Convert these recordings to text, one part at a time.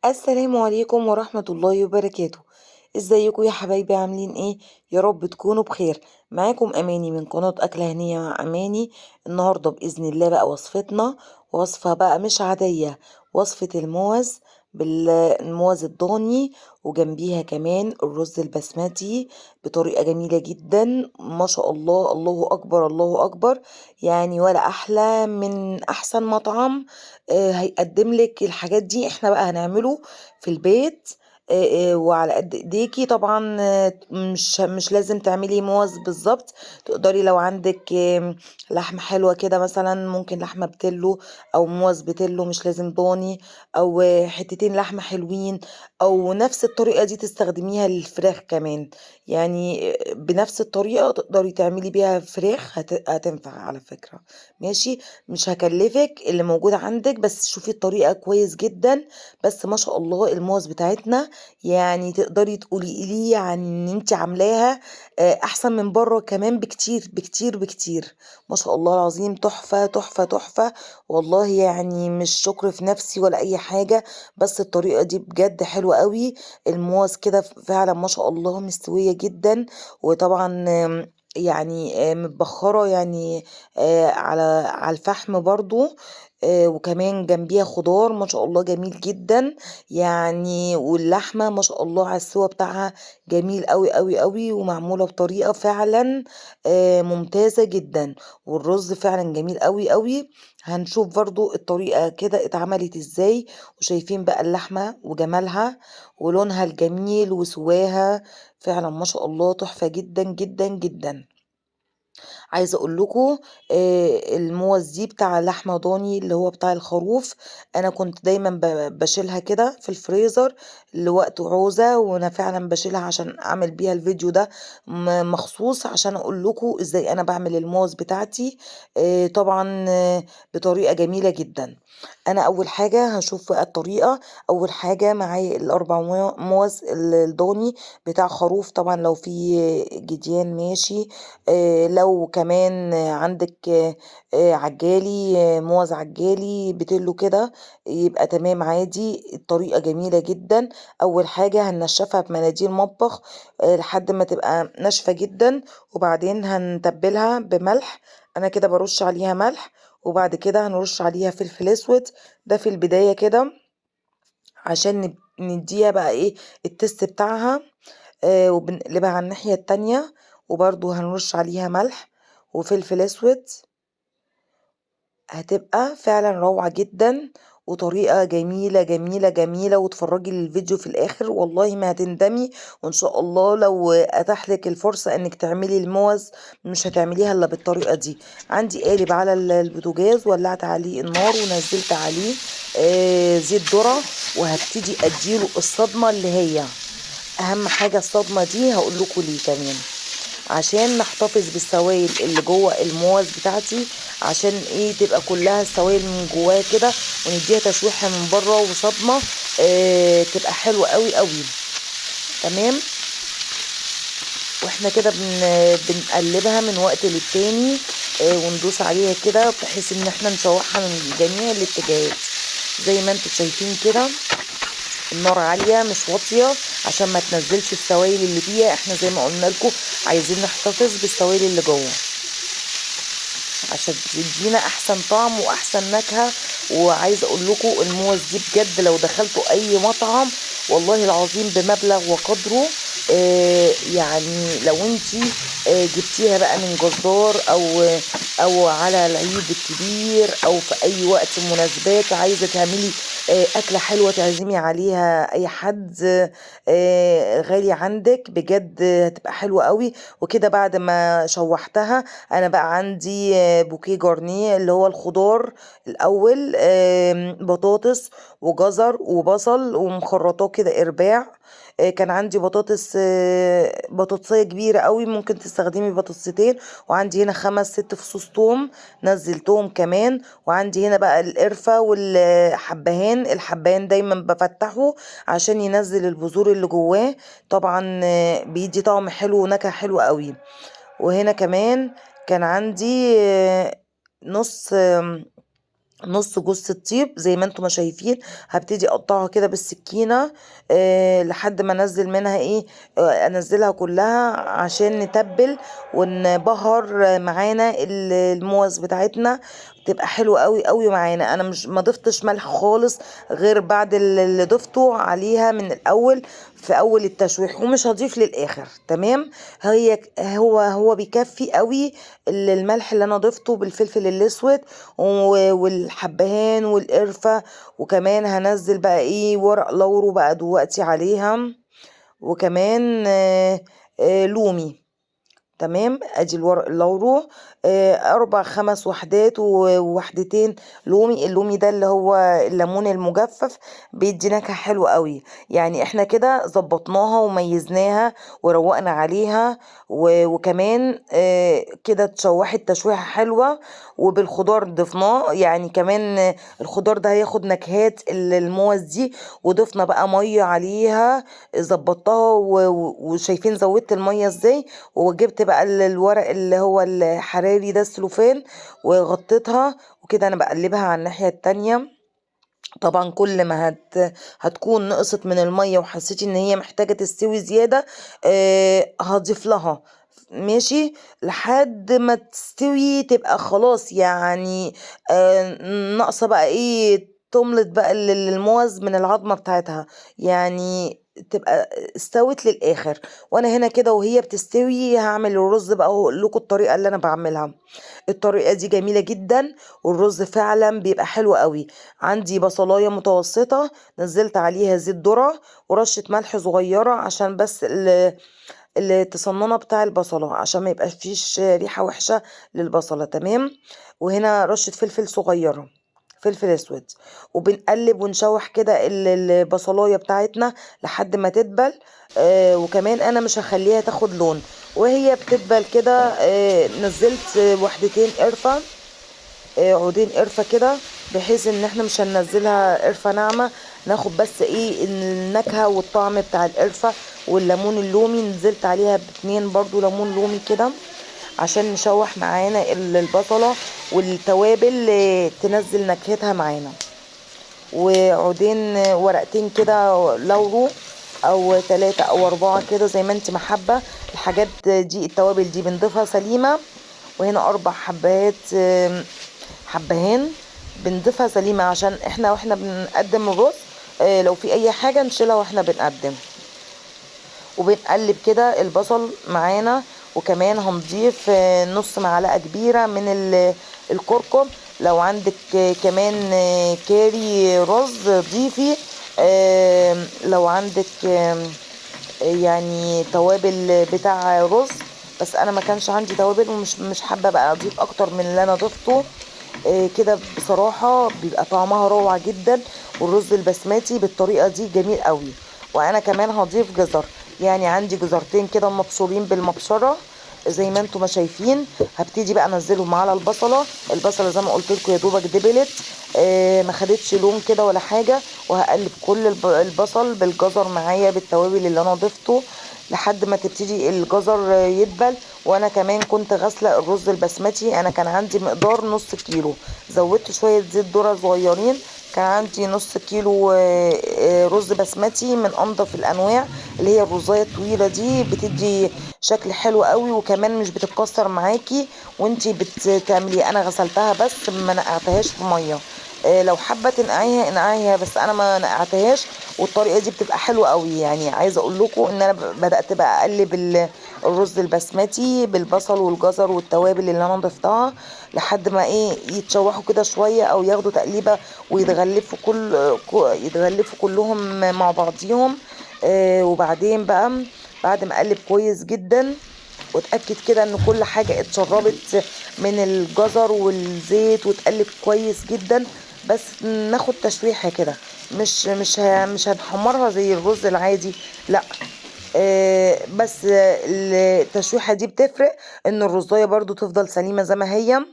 السلام عليكم ورحمة الله وبركاته. ازيكم يا حبايبي؟ عاملين ايه؟ يا رب تكونوا بخير. معاكم اماني من قناة اكلة هنية مع اماني. النهاردة باذن الله بقى وصفتنا وصفة بقى مش عادية، وصفة الموز بالموز الضاني وجنبيها كمان الرز البسمتي بطريقة جميلة جدا، ما شاء الله، الله اكبر الله اكبر، يعني ولا احلى من احسن مطعم هيقدم لك الحاجات دي. احنا بقى هنعمله في البيت وعلى قد ايديكي طبعا. مش لازم تعملي موز بالظبط، تقدري لو عندك لحمه حلوه كده مثلا، ممكن لحمه بتلو او موز بتلو، مش لازم ضاني، او حتتين لحمه حلوين، او نفس الطريقه دي تستخدميها للفراخ كمان، يعني بنفس الطريقه تقدري تعملي بيها فراخ، هتنفع على فكره. ماشي، مش هكلفك اللي موجود عندك، بس شوفي الطريقه كويس جدا. بس ما شاء الله الموز بتاعتنا يعني تقدري تقولي لي عن ان انت عاملاها احسن من بره كمان بكتير بكتير بكتير، ما شاء الله العظيم، تحفه تحفه تحفه والله. يعني مش شكر في نفسي ولا اي حاجه، بس الطريقه دي بجد حلوه قوي. الموز كده فعلا ما شاء الله مستويه جدا، وطبعا متبخره على الفحم برضو، وكمان جنبيها خضار ما شاء الله جميل جدا يعني، واللحمه ما شاء الله على السوا بتاعها جميل قوي قوي قوي، ومعموله بطريقه فعلا ممتازه جدا، والرز فعلا جميل قوي قوي. هنشوف برضو الطريقه كده اتعملت ازاي، وشايفين بقى اللحمه وجمالها ولونها الجميل وسواها، فعلا ما شاء الله تحفه جدا جدا جدا. عايزه اقول لكم الموز دي بتاع لحمه ضاني اللي هو بتاع الخروف، انا كنت دايما بشيلها كده في الفريزر لوقت عوزه، وانا فعلا بشيلها عشان اعمل بيها الفيديو ده مخصوص عشان اقول لكم ازاي انا بعمل الموز بتاعتي، طبعا بطريقه جميله جدا. انا اول حاجه هشوف بقى الطريقه. اول حاجه معايا الاربع موز الضاني بتاع خروف، طبعا لو في جديان ماشي، لو كمان عندك عجالي، موز عجالي بتلو كده يبقى تمام عادي. الطريقه جميله جدا. اول حاجه هننشفها بمناديل مطبخ لحد ما تبقى ناشفه جدا، وبعدين هنتبلها بملح، انا كده برش عليها ملح، وبعد كده هنرش عليها فلفل اسود، ده في البدايه كده عشان نديها بقى ايه التست بتاعها، وبنقلبها على الناحيه التانية، وبرضو هنرش عليها ملح وفلفل اسود. هتبقى فعلا روعة جدا وطريقة جميلة جميلة جميلة، وتفرجي للفيديو في الاخر والله ما هتندمي. وان شاء الله لو اتاح لك الفرصة انك تعملي الموز مش هتعمليها الا بالطريقة دي. عندي قالب على البوتاجاز، ولعت عليه النار ونزلت عليه زيت ذرة، وهبتدي اديله الصدمة اللي هي اهم حاجة. الصدمة دي هقول لكم ليه كمان، عشان نحتفظ بالسوائل اللي جوه الموز بتاعتي، عشان ايه تبقى كلها السوائل من جواها كده، ونديها تشويحه من بره وصدمه، تبقى حلوه قوي قوي. تمام، واحنا كده بنقلبها من وقت للتاني، وندوس عليها كده بحيث ان احنا نشوحها من جميع الاتجاهات زي ما انتم شايفين كده. النار عالية مش واطية عشان ما تنزلش السوائل اللي فيها، احنا زي ما قلنا لكم عايزين نحتفظ بالسوائل اللي جوه عشان تدينا احسن طعم واحسن نكهة. وعايزة اقول لكم الموز دي بجد لو دخلتوا اي مطعم والله العظيم بمبلغ وقدره، يعني لو انتي جبتيها بقى من جزار او على العيد الكبير او في اي وقت مناسبات عايزة تعملي اكلة حلوة تعزمي عليها اي حد غالي عندك، بجد هتبقى حلوة قوي. وكده بعد ما شوحتها انا بقى عندي bouquet garni اللي هو الخضار الاول، بطاطس وجزر وبصل ومخرطاه كده ارباع، كان عندي بطاطسية كبيرة قوي، ممكن تستخدمي بطاطستين، وعندي هنا 5-6 فصوص توم نزلتهم كمان، وعندي هنا بقى القرفة والحبهان. الحبهان دايما بفتحه عشان ينزل البذور اللي جواه، طبعا بيدي طعم حلو ونكهة حلوة قوي. وهنا كمان كان عندي نص نص جوز الطيب زي ما انتم ما شايفين. هبتدي اقطعها كده بالسكينة لحد ما انزل منها ايه، انزلها كلها عشان نتبل ونبهر معانا الموز بتاعتنا، تبقى حلوة قوي قوي معانا. انا مش ما ضفتش ملح خالص غير بعد اللي ضفته عليها من الاول في اول التشويح، ومش هضيف للاخر. تمام، هي هو بيكفي قوي الملح اللي انا ضفته بالفلفل الاسود والحبهان والقرفه، وكمان هنزل بقى ايه ورق لورو بقى دلوقتي عليها، وكمان لومي. تمام، ادي الورق اللورو 4-5 وحدات ووحدتين لومي. اللومي ده اللي هو الليمون المجفف، بيدي نكهة حلوة قوي. يعني احنا كده ظبطناها وميزناها وروقنا عليها، وكمان كده اتشوحت تشويحة حلوة، وبالخضار ضفناه. يعني كمان الخضار ده هياخد نكهات الموز دي، وضفنا بقى مية عليها ظبطتها، وشايفين زودت المية ازاي، وجبت بقى الورق اللي هو الحراري ده السلوفان وغطيتها، وكده انا بقلبها على الناحية التانية. طبعا كل ما هتكون نقصت من المية وحسيتي ان هي محتاجة تستوي زيادة، هضيف لها ماشي لحد ما تستوي، تبقى خلاص يعني ناقصة بقى ايه، تملط بقى الموز من العظمة بتاعتها، يعني تبقى استوت للآخر. وانا هنا كده وهي بتستوي هعمل الرز بقى واقول لكم الطريقة اللي انا بعملها. الطريقة دي جميلة جدا، والرز فعلا بيبقى حلو قوي. عندي بصلاية متوسطة نزلت عليها زيت ذرة ورشة ملح صغيرة عشان بس التصننة بتاع البصلة، عشان ما يبقاش فيش ريحة وحشة للبصلة. تمام، وهنا رشة فلفل صغيرة، فلفل اسود، وبنقلب ونشوح كده البصلايه بتاعتنا لحد ما تدبل. وكمان انا مش هخليها تاخد لون، وهي بتدبل كده نزلت وحدتين قرفه، عودين قرفه كده، بحيث ان احنا مش هننزلها قرفه ناعمة، ناخد بس ايه النكهة والطعم بتاع القرفه والليمون اللومي. نزلت عليها ب2 برضو ليمون لومي كده عشان نشوح معانا البصله والتوابل تنزل نكهتها معانا، وعودين ورقتين كده لورو او 3 او 4 كده زي ما انت محبة. الحاجات دي التوابل دي بنضيفها سليمة. وهنا 4 حبات حبهان بنضيفها سليمة عشان احنا واحنا بنقدم الرز لو في اي حاجة نشيلها واحنا بنقدم. وبنقلب كده البصل معانا، وكمان هنضيف نص معلقة كبيرة من الكركم. لو عندك كمان كاري رز ضيفي، لو عندك يعني توابل بتاع رز، بس انا ما كانش عندي توابل ومش مش حابة بقى اضيف اكتر من اللي انا ضفته. كده بصراحة بيبقى طعمها روعه جدا، والرز البسمتي بالطريقة دي جميل قوي. وانا كمان هضيف جزر، يعني عندي جزرتين كده مبشورين بالمبشره زي ما انتم ما شايفين. هبتدي بقى انزلهم على البصله. البصله زي ما قلت لكم يا دوبك دبلت، ما خدتش لون كده ولا حاجة. وهقلب كل البصل بالجزر معايا بالتوابل اللي انا ضفته لحد ما تبتدي الجزر يدبل. وانا كمان كنت غاسله الرز البسمتي، انا كان عندي مقدار نص كيلو، زودت شوية زيت ذره صغيرين، كان عندي نص كيلو رز بسمتي من انضف الانواع اللي هي الرزايه الطويلة دي، بتدي شكل حلو قوي وكمان مش بتتكسر معاكي وانتي بتعملي. انا غسلتها بس ما نقعتهاش في مية، لو حابة تنقعيها انقعيها، بس انا ما نقعتهاش. والطريقة دي بتبقى حلوة قوي. يعني عايزه اقول لكم ان انا بدات بقى اقلب الرز البسمتي بالبصل والجزر والتوابل اللي انا ضفتها لحد ما ايه يتشوحوا كده شوية او ياخدوا تقليبه ويتغلفوا يتغلفوا كلهم مع بعضيهم. وبعدين بقى بعد ما اقلب كويس جدا واتاكد كده ان كل حاجة اتشربت من الجزر والزيت وتقلب كويس جدا، بس ناخد تشويحه كده، مش هنحمرها زي الرز العادي، لا، بس التشويحه دي بتفرق ان الرزايه برضو تفضل سليمة زي ما هي.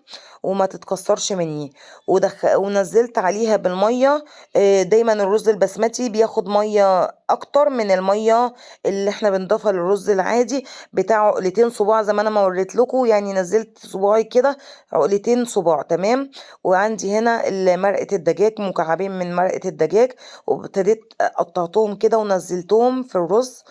وما تتكسرش مني. ونزلت عليها بالمية. دايما الرز البسمتي بياخد مية اكتر من المية اللي احنا بنضيفها للرز العادي، بتاع عقلتين صباع زي ما انا ما وريت لكم، يعني نزلت صباعي كده عقلتين صباع، تمام. وعندي هنا مرقه الدجاج، مكعبين من مرقه الدجاج، وابتديت قطعتهم كده ونزلتهم في الرز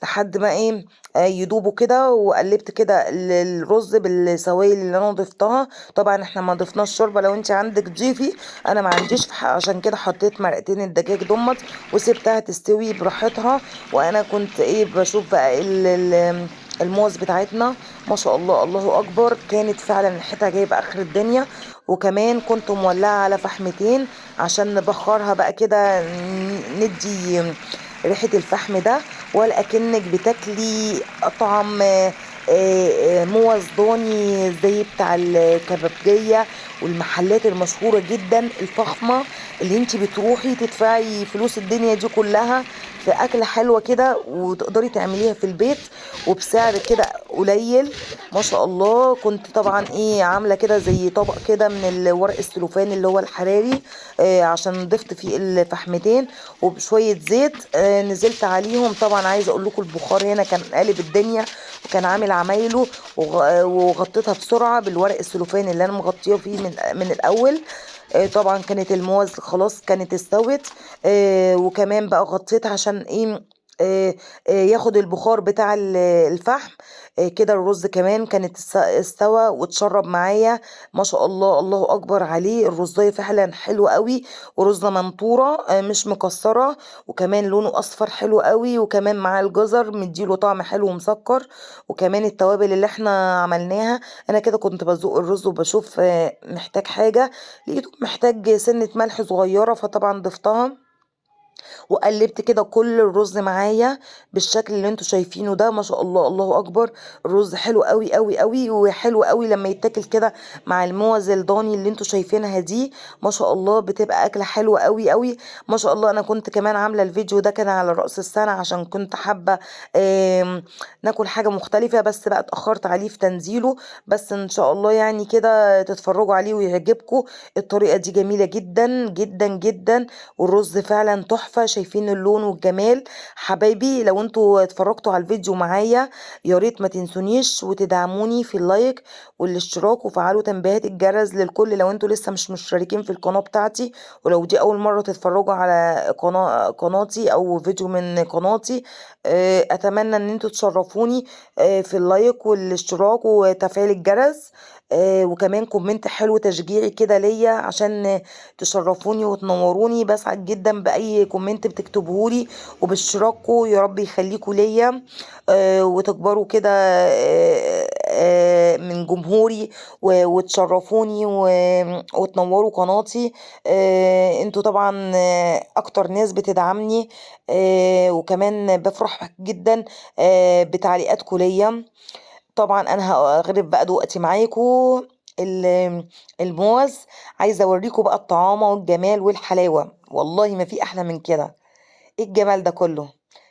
لحد ما ايه يدوبوا كده. وقلبت كده الرز بالسوائل اللي انا ضفتها. طبعا احنا ما ضفناش شوربة، لو انت عندك ضيفي، انا ما عنديش، عشان كده حطيت مرقتين الدجاج دمت وسبتها تستوي براحتها. وانا كنت ايه بشوف بقى الموز بتاعتنا، ما شاء الله الله اكبر، كانت فعلا ريحتها جايبه اخر الدنيا. وكمان كنت مولعه على فحمتين عشان نبخرها بقى كده، ندي ريحه الفحم ده، ولكنك بتاكلي طعم موز ضاني زي بتاع الكبابجيه والمحلات المشهورة جدا الفخمه اللي انت بتروحي تدفعي فلوس الدنيا دي كلها في اكله حلوة كده، وتقدري تعمليها في البيت وبسعر كده قليل ما شاء الله. كنت طبعا ايه عامله كده زي طبق كده من الورق السلوفان اللي هو الحراري، عشان ضفت فيه الفحمتين وبشويه زيت، نزلت عليهم. طبعا عايزه اقول لكم البخار هنا كان قالب الدنيا وكان عامل عمايله، وغطيتها بسرعة بالورق السلوفان اللي انا مغطيه فيه من الاول. طبعا كانت الموز خلاص كانت استوت، وكمان بقى غطيتها عشان ايه ياخد البخار بتاع الفحم. كده الرز كمان كانت استوى واتشرب معايا ما شاء الله الله اكبر عليه. الرزايه فعلا حلوة قوي، ورزه منطوره، مش مكسرة، وكمان لونه اصفر حلو قوي، وكمان مع الجزر مديله طعم حلو ومسكر، وكمان التوابل اللي احنا عملناها. انا كده كنت بذوق الرز وبشوف، محتاج حاجة، لقيته محتاج سنة ملح صغيرة، فطبعا ضفتها وقلبت كده كل الرز معايا بالشكل اللي انتوا شايفينه ده. ما شاء الله الله اكبر، الرز حلو قوي قوي قوي، وحلو قوي لما يتاكل كده مع الموز الضاني اللي انتوا شايفينها دي، ما شاء الله بتبقى اكله حلوة قوي قوي ما شاء الله. انا كنت كمان عامله الفيديو ده كان على راس السنة عشان كنت حابة ناكل حاجة مختلفة، بس بقى اتاخرت عليه في تنزيله، بس ان شاء الله يعني كده تتفرجوا عليه ويعجبكم. الطريقة دي جميلة جدا جدا جدا، والرز فعلا تحفة، شايفين اللون والجمال. حبايبي لو انتوا اتفرجتوا على الفيديو معايا يا ريت ما تنسونيش وتدعموني في اللايك والاشتراك، وفعلوا تنبيهات الجرس للكل لو انتوا لسه مش مشتركين في القناة بتاعتي، ولو دي اول مرة تتفرجوا على قناتي او فيديو من قناتي، اتمنى ان انتوا تشرفوني، في ال like والاشتراك وتفعيل الجرس، وكمان comment حلو تشجيعي كده ليا عشان تشرفوني وتنوروني. بسعد جدا باي comment بتكتبهولي وباشتراككم، يا رب يخليكم ليا، وتكبروا كده، من جمهوري وتشرفوني وتنوروا قناتي. انتوا طبعا، اكتر ناس بتدعمني، وكمان بفرح جدا، بتعليقاتكم ليا. طبعا انا هغرف بقى دلوقتي معاكم الموز، عايزه اوريكم بقى الطعامه والجمال والحلاوه، والله ما في احلى من كده. ايه الجمال ده كله؟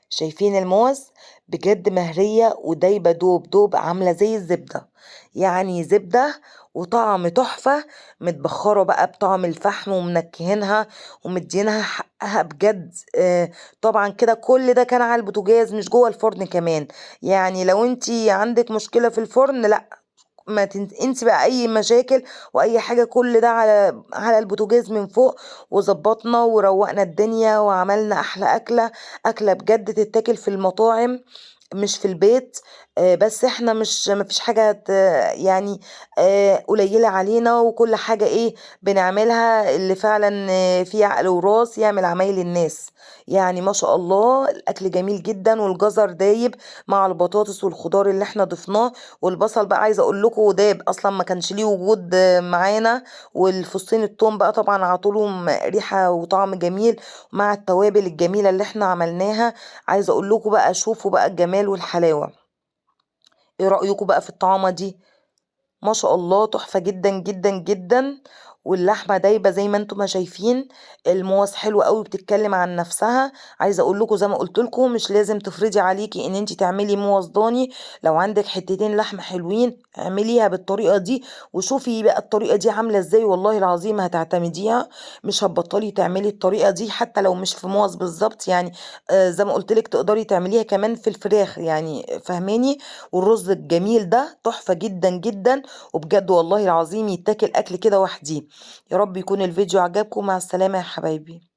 شايفين الموز بجد مهريه ودايبه دوب دوب، عامله زي الزبدة، يعني زبدة وطعم تحفة، متبخره بقى بطعم الفحم ومنكهينها ومدينها حقها بجد. طبعا كده كل ده كان على البوتاجاز مش جوه الفرن كمان، يعني لو انتي عندك مشكلة في الفرن لا ما انسي بقى اي مشاكل واي حاجة، كل ده على البوتاجاز من فوق. وظبطنا وروقنا الدنيا وعملنا احلى اكله، اكله بجد تتاكل في المطاعم مش في البيت، بس احنا مش ما فيش حاجة قليله علينا، وكل حاجة ايه بنعملها اللي فعلا، فيه عقل وراس يعمل عمايل الناس. يعني ما شاء الله الاكل جميل جدا، والجزر دايب مع البطاطس والخضار اللي احنا ضفناه، والبصل بقى عايزه اقول لكم داب اصلا ما كانش ليه وجود معانا، والفصين التوم بقى طبعا عطولهم ريحه وطعم جميل مع التوابل الجميلة اللي احنا عملناها. عايزه اقول لكم بقى شوفوا بقى الجمال والحلاوه. ايه رايكم بقى في الطعامه دي؟ ما شاء الله تحفة جدا جدا جدا. واللحمة دايبة زي ما انتم ما شايفين. الموز حلوة قوي، بتتكلم عن نفسها. عايزة اقول لكم زي ما قلت لكم مش لازم تفرضي عليكي ان انت تعملي موز ضاني، لو عندك حتتين لحمة حلوين اعمليها بالطريقة دي، وشوفي بقى الطريقة دي عاملة ازاي، والله العظيم هتعتمديها، مش هتبطلي تعملي الطريقة دي حتى لو مش في موز بالظبط. يعني زي ما قلت لك تقدري تعمليها كمان في الفراخ، يعني فاهماني. والرز الجميل ده تحفة جدا جدا، وبجد والله العظيم يتاكل اكل كده وحديه. يا رب يكون الفيديو عجبكم. مع السلامة يا حبايبي.